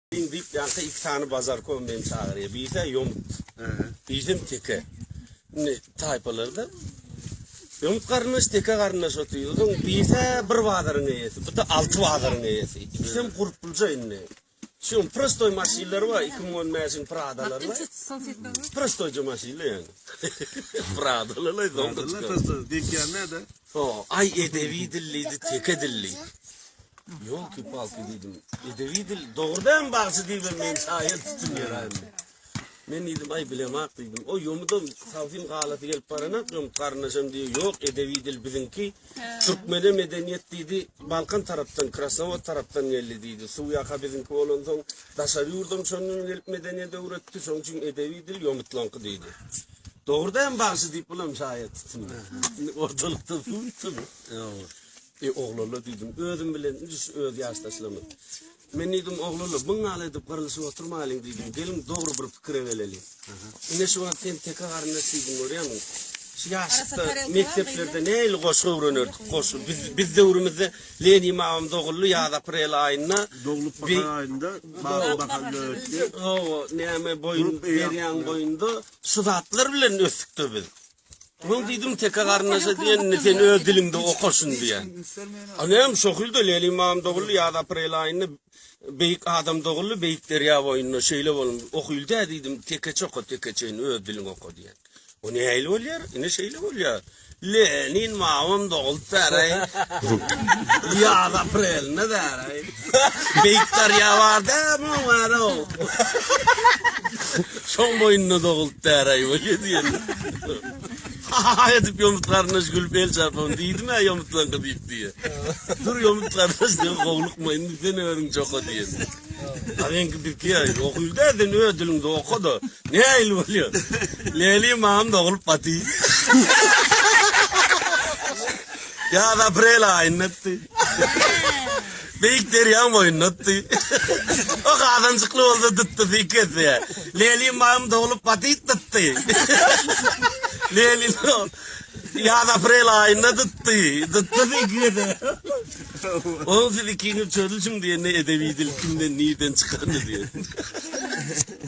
Diýip ýaňky iki sany bazarkom meni çagyrýar. Birisi ýomut. Birisem teke. Indi taýpalarda ýomut garyndaş, teke garyndaş otyr. Onuň birisi bir bazaryň eýesi, bu-da alty bazaryň eýesi. Ikisem gurpluja indi. Şu prostoý maşynlary bar, 2015-iň Pradalary bar. Prostoýja maşynlar ýaňy. Pradalar soňky çykan. Bekýän näde? Ho, aý edebi dillidi, teke dilli. Ýolki-palky diýdim. Edebi dil, dogry dämi bagşy diýibem men şaýat tutunýar indi. Men diýdim, aý bilemak diýdim. O ýomudam sawsym galasy gelip baranak, ýomut garyndaşam diýýär, ýok, edebi dil biziňki. Türkmene medeniýet diýdi, Balkan tarapdan, Krasnowod tarapdan geldi diýdi. Suw ýaka biziňki bolansoň, daşary ýurdam şondan gelip medeniýet öwretdi, şoň üçin edebi dil ýomutlaňky diýdi. Dogry dämi bagşy diýip bulam şaýat tutundy. Indi ortalykda suw tutuny. Eý, oglanlar diýdim, özüm bilen indi şu öz ýaşdaşlarymyz. Men diýdim, oglanlar, byňňaly edip gyrylyşyp oturmalyň diýdim, geliň dogry bir pikire geleliň. Ine şu wagt sen teke garyndaş diýdim, görýämiň? Şu ýaşlykda mekdeplerde nähili goşgy öwrenerdik, goşgy. Biz, biz döwrümizde Lenin babam doguldy, ýaz aprel aýynda. Doglup bahar aýynda, bagy bahar döretdi. Hawa, näme boýun, derýaň boýunda şu zatlar bilen ösdük-de biz. Oň diýdim teke garyndaşa diýen indi sen öz diliňde oka şuny diýen. A näme şohulda Lenin mamam doguldy ýaz aprel aýynda beýik adam doguldy beýik derýa boýunda şeýle bolun okyl dä diýdim tekeçe oka tekeçe indi öz diliňe oka diýen. O nähili bolýar ine şeýle bolýar. Lenin mamam doguldy däraý. Ýaz aprelinde däraý. Beýik darýa bar dä muň aro. Şoň boýunda doguldy däraý bolýa diýen. Ha-ha edip ýomut garyndaş gülüp el çarpam diýdim-ä ýomutlaňky diýip diýe. Dur ýomut garyndaş diýen howlukma indi sen özüň çoka diýen. A meňki bizki-ä okyl däl sen öz diliňde oka-da. Nähili bolýar? Leli mam dogulup baty. Ýaz aprel aýynda etdi. Beýik derýaň boýunda etdi. O gazanjykly bolsa dytdy sikesi. Leli mam dogulup baty dytdy. Leli ýaz aprel aýynda dytdy. Dytdy sikesi. Onuň siz ikiňiz çözülşiň diýende edebi dil kimden nirden çykandy diýen.